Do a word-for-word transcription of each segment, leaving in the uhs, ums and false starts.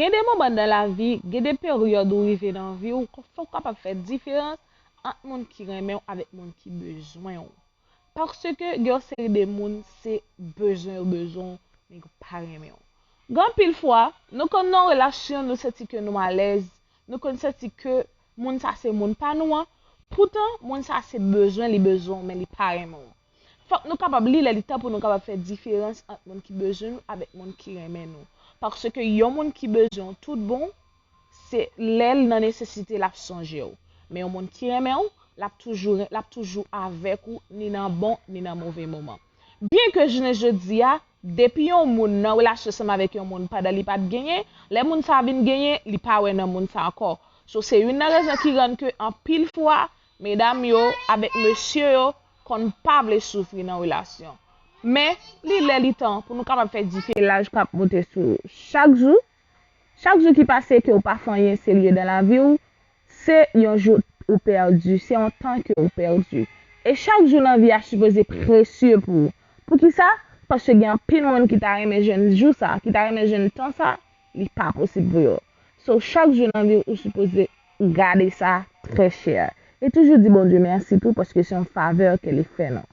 Gen de moman nan lavi, gen de peryòd ou rive nan vi w, fò w kapab fè diferans ant moun ki renmen w avèk moun ki bezwen w. Paske gen yon seri de moun, se bezwen yo bezwen w, men yo pa renmen w. Gen anpil fwa, nou konn nan yon relasyon, nou santi ke nou alèz, nou konn santi ke moun sa se moun pa nou an, poutan moun sa se bezwen li bezwen w, men li pa renmen w. Fòk nou kapab li lè li tan pou nou kapab fè diferans ant moun ki bezwen nou avèk moun ki renmen nou. Paske yon moun ki bezwen w tout bon, se lè l nan nesesite l ap sonje w. Men yon moun ki renmen w, l ap toujou, l ap toujou avèk ou, ni nan bon, ni nan move moman. Byen ke jounen jodi a, depi yon moun nan relasyon ansanm avèk yon moun pandan li pa t genyen, lè moun sa a vin genyen, li pa wè nan moun sa a ankò. So, se youn nan rezon ki rann ke anpil fwa, medam yo avèk mesye yo konn pa vle soufri nan relasyon. Men, li lè li tan pou nou kapab fè diferans. Laj k ap monte sou chak jou. Chak jou ki pase ke w pa fè anyen serye nan lavi w, se yon jou ou pèdi, se yon tan ke w pèdi. E chak jou nan vi a sipoze presye pou ou. Poukisa? Paske gen anpil moun ki ta renmen jwenn jou sa, ki ta renmen jwenn tan sa, li pa posib pou yo. So, chak jou nan vi w, ou sipoze gade sa trè chè. E toujou di Bondye mèsi tou, paske se yon favè ke li fè nou.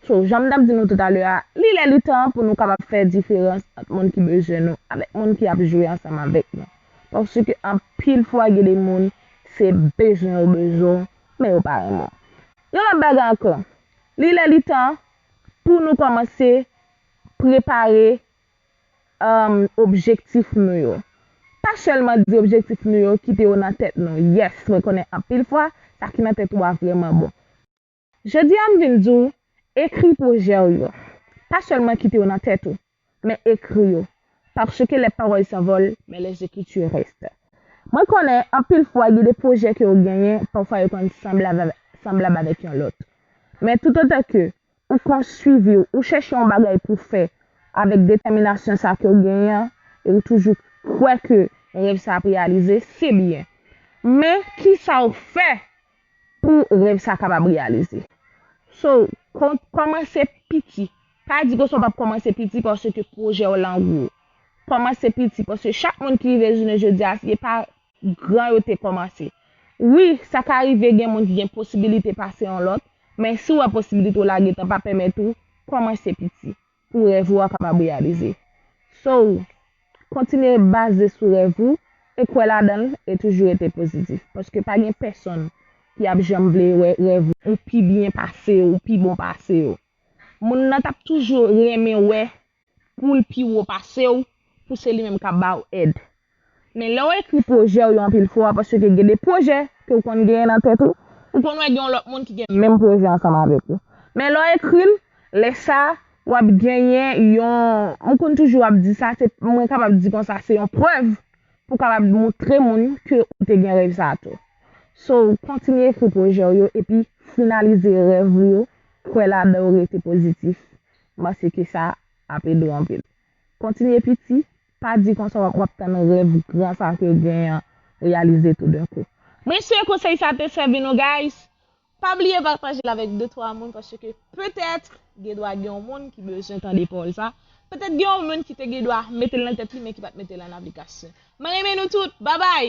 So, jan m t ap di nou toutalè a, li lè li tan pou nou kapab fè diferans ant moun ki bezwen nou avèk moun ki ap jwe ansanm avèk nou. Paske anpil fwa, gen de moun, se bezwen yo bezwen w, men yo pa renmen w. Yon lòt bagay ankò, li lè li tan pou nou kòmanse prepare um, objektif nou yo. Pa sèlman di objektif nou yo, kite yo nan tèt nou. Yes, mwen konnen anpil fwa, sa ki nan tèt ou a vrèman bon. Jodi a, m vin di w, ekri pwojè w yo. Pa sèlman kite yo nan tèt ou, men ekri yo. Parce que les paroles s'envolent, mais les écritures restent. Mwen konnen anpil fwa, gen de pwojè ke w genyen, pafwa yo konn sanblab, sanblab avèk yon lòt. Men toutotan ke ou konn swivi w, ou chèche yon bagay pou fè avèk detèminasyon sa ke w genyen an, e ou toujou kwè ke rèv sa ap reyalize, se byen. Men, kisa w fè pou rèv sa kapab reyalize? So, kon-, kòmanse piti. Pa di konsa w p ap kòmanse piti paske pwojè w lan gwo. Kòmanse piti, paske chak moun ki rive jounen jodi a, se pa gran yo te kòmanse. Wi, sa ka rive gen moun ki gen posibilite pase yon lòt, men si w wè posibilite w la gentan pa pèmèt ou, kòmanse piti pou rèv ou a kapab reyalize. So, kontinye baze sou rèv ou e kwè ladan l e toujou rete pozitif. Paske pa gen pèsonn ki ap janm vle wè rèv ou pi byen pase yo, ou pi bon pase yo. Moun nan t ap toujou renmen wè pou l pi wo pase w, pou se li menm k ap ba w èd. Men lè w ekri pwojè w yo anpil fwa, paske gen de pwojè ke w konn genyen nan tèt ou, ou konn wè gen yon lòt moun ki gen menm pwojè ansanm avèk ou. Men lè w ekri l, lè sa, w ap genyen yon, m konn toujou ap di sa, se, mwen kapab di konsa, se yon prèv pou w kapab montre moun ke ou te gen rèv sa a tou. So, kontinye ekri pwojè w yo epi finalize rèv ou yo, kwè ladan w, rete pozitif. M panse ke sa ap ede w anpil. Kontinye piti, pa di konsa w ap, w ap tann rèv gran sa ke w genyen an reyalize toudenkou. Mwen espere konsèy sa te sèvi nou, guys. Pa bliye pataje l avèk de twa moun, paske petèt gen dwa gen yon moun ki bezwen tande pawòl sa. Petèt gen yon moun ki te gen dwa mete l nan tèt li, men ki pa t mete l an aplikasyon. Mwen renmen nou tout. Babay!